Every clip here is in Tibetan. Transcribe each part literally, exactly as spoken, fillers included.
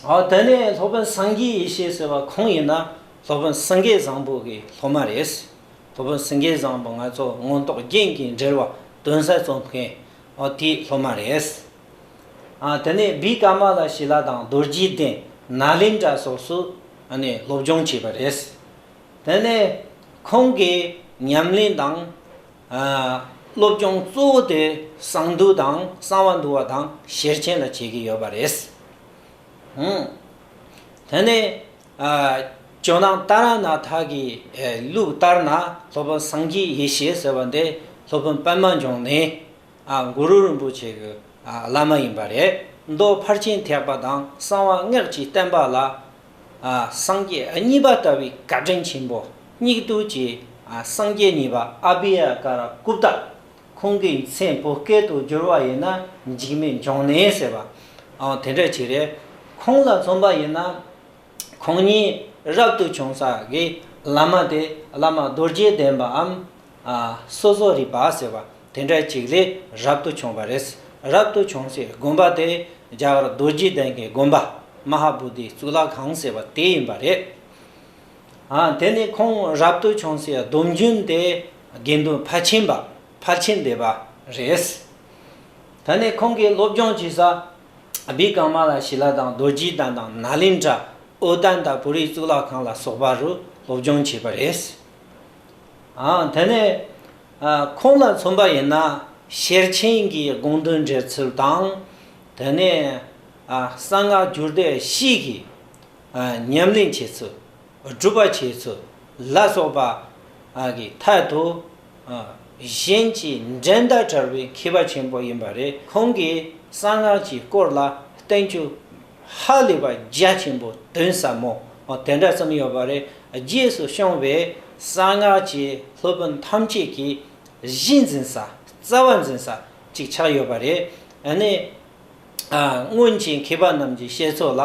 ཨ་དེ་ནས་སློབ་དཔོན་སངས་རྒྱས་ཡེ་ཤེས་ཟེར་བ་ཁོང་ཡིན་ན་སློབ་དཔོན་སེང་གེ་བཟང་པོ་གི་སློབ་མ་རེད། སློབ་དཔོན་སེང་གེ་བཟང་པོ་ང་ཚོ་མངོན་རྟོགས་རྒྱན་གྱི་འགྲེལ་བ་སྟོན་ས་རྩོམ་མཁན་ཨོ་དེའི་སློབ་མ་རེད། ཨ་དེ་ནས་བི་ཀ་མ་ལ་ཤི་ལ་དང་རྡོ་རྗེ་གདན་ནཱ་ལེནྡྲ་སོགས་སུ་ཨ་ནི་སློབ་སྦྱོང་བྱས་པ་རེད། དེ་ནས་ཁོང་གི་ཉམས་ལེན་དང་ཨ་སློབ་སྦྱོང་གཙོ་བོ་དེ་གསང་འདུས་དང་གསང་བ་འདུས་པ་དང་ཤེར་ཕྱིན་ལ་བྱེད་ཀྱི་ཡོད་པ་རེད། ཧུམ། དེ་ནས་ཨ་ཇོ་ནང་ཏཱ་ར་ནཱ་ཐ་གི་ཨེ་ལུགས་ལྟར་ན་སློབ་དཔོན་སངས་རྒྱས་ཡེ་ཤེས་ཟེར་བ་འདི་སློབ་དཔོན་པདྨ་འབྱུང་གནས་ཨ་གུ་རུ་རིན་པོ་ཆེ་གི་ཨ་བླ་མ་ཡིན་པ་རེད། མདོ་ཕར་ཕྱིན་ཐེག་པ་དང་གསང་བ་སྔགས་ཀྱི་བསྟན་པ་ལ་ཨ་སངས་རྒྱས་གཉིས་པ་ལྟ་བུའི་བཀའ་དྲིན་ཆེན་པོ་སྙིགས་དུས་ཀྱི་ཨ་སངས་རྒྱས་གཉིས་པ་ཨ་བྷི་ཡ་ཀ་ར་གུཔྟ། ཁོང་གི་མཚན་བོད་སྐད་དུ་བསྒྱུར་བ་ཡིན་ན་འཇིགས་མེད་འབྱུང་གནས་ཟེར་བ། ཨང་དེ་འདྲ་ཅིག་རེད། ཁོང་ལ་མཚོན་པ་ཡིན་ན། ཁོང་ཉིད་རབ་ཏུ་བྱུང་ས་གི་བླ་མ་དེ་བླ་མ་རྡོ་རྗེ་གདན་པའམ། ཨ་སོ་སོ་རིག་པ་ཟེར་བ་དེ་འདྲ་ཅིག་ལས་རབ་ཏུ་བྱུང་བ་རེད། རབ་ཏུ་བྱུང་སའི་དགོན་པ་དེ་རྒྱ་གར་རྡོ་རྗེ་གདན་གྱི་དགོན་པ་མ་ཧཱ་བོ་དྷི་གཙུག་ལག་ཁང་ཟེར་བ་དེ་ཡིན་པ་རེད། ཨ་དེ་ནས་ཁོང་རབ་ཏུ་བྱུང་སའི་སྡོམ་རྒྱུན་དེ་དགེ་འདུན་ཕར་ཕྱིན་པ་ཕར་ཕྱིན་སྡེ་པ་རེད། ད་ནས་ཁོང་གིས་སློབ་སྦྱོང་བྱེད་ས་བི་ཀ་མ་ལ་ཤི་ལ་དང་རྡོ་རྗེ་གདན་དང་ནཱ་ལེནྡྲ་ཨོ་དན་ད་པུ་རི་གཙུག་ལག་ཁང་ལ་སོགས་པ་རུ་སློབ་སྦྱོང་བྱས་པ་རེད། ཨ་དེ་ནས་ཨ་ཁོང་ལ་མཚོན་པ་ཡིན་ན་ཤེར་ཕྱིན་གྱི་དགོངས་དོན་འགྲེལ་ཚུལ་དང་། དེ་ནས་ཨ་གསང་སྔགས་རྒྱུད་སྡེ་བཞི་གི་ཨ་ཉམས་ལེན་བྱེད་ཚུལ། སྒྲུབ་པ་བྱེད་ཚུལ་ལ་སོགས་པ་ཨ་གི་ཐད་དུ་ཨ་གཞན་གྱི་འགྲན་ཟླ་བྲལ་བའི་མཁས་པ་ཆེན་པོ་ཡིན་པ་རེད། ཁོང་གིས་གསང་སྔགས་ཀྱི་སྐོར་ལ་བསྟན་བཅོས་ཧ་ལས་པ་རྒྱ་ཆེན་པོ་དོན་ཟབ་མོ་ཨ་དེ་འདྲ་གསུངས་ཡོད་པ་རེད། རྗེས་སུ་བྱུང་བའི་གསང་སྔགས་ཀྱི་སློབ་དཔོན་ཐམས་ཅད་ཀྱི་གཞི་འཛིན་ས་རྩ་བ་འཛིན་ས་ཅིག་ཆགས་ཡོད་པ་རེད། ཨ་ནི། ཨ་སྔོན་གྱི་མཁས་པ་རྣམས་ཀྱི་བཤད་སྲོལ་ལ་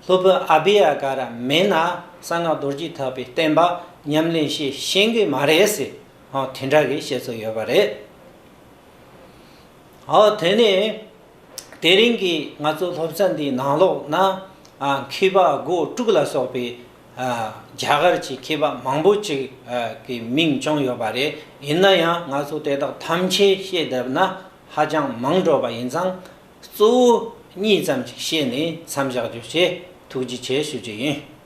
སློབ་དཔོན་ཨ་བྷི་ཡ་ཀ་ར་མེད་ན་གསང་སྔགས་རྡོ་རྗེ་ཐེག་པའི་བསྟན་པ་ཉམས་ལེན་བྱེད་ཤེས་ཀྱི་མ་རེད་ཟེར། ཨ་དེ་འདྲ་གི་བཤད་སྲོལ་ཡོད་པ་རེད། ཨ་དེ་ནས་དེ་རིང་གི་ང་ཚོ་སློབ་ཚན་འདིའི་ནང་ལོགས་ན་ཨ་མཁས་པ་སྒོ་དྲུག་ལ་སོགས་པའི་ཨ་རྒྱ་གར་གྱི་མཁས་པ་མང་པོ་ཅིག་ཨ་གི་མིང་བྱུང་ཡོད་པ་རེད། ཡིན་ན་ཡང་ང་ཚོ་དེ་དག་ཐམས་ཅད་བཤད་བསྡད་ན་ཧ་ཅང་མང་འགྲོ་བ་ཡིན་ཙང་། གཙོ་བོ་གཉིས་ཙམ་ཞིག་བཤད་ནས་མཚམས་བཞག་རྒྱུ་བྱས། ཐུགས་རྗེ་ཆེ་ཞུ་རྒྱུ་ཡིན།